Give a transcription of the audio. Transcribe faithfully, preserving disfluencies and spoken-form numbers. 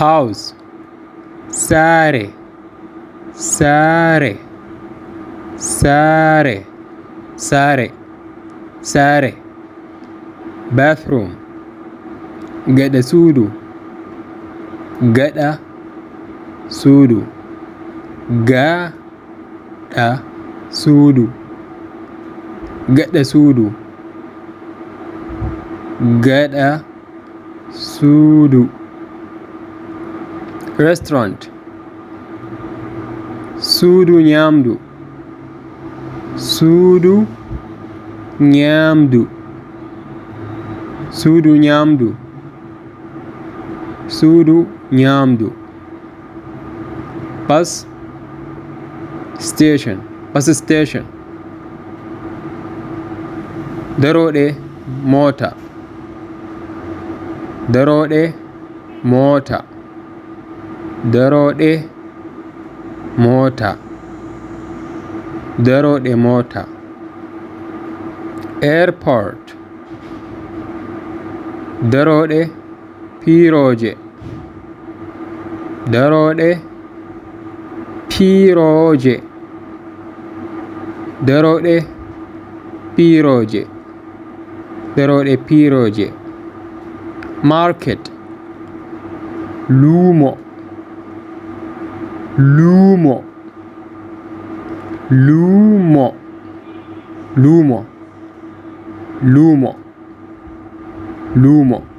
House. Saare. Saare. Saare. Saare. Saare. Bathroom. Gaɗa suudu. Gaɗa suudu. Gaɗa suudu. Gaɗa suudu. Gaɗa suudu. Restaurant. Suudu ñaamdu. Suudu ñaamdu. Suudu ñaamdu. Suudu ñaamdu. Bus station. Bus station. Darooɗe moota. Darooɗe moota. Darooɗe moota. Darooɗe moota. Airport. Darooɗe piirooje. Darooɗe piirooje. Darooɗe piirooje. Darooɗe piirooje. Market. Luumo. Luumo. Luumo. Luumo. Luumo. Luumo.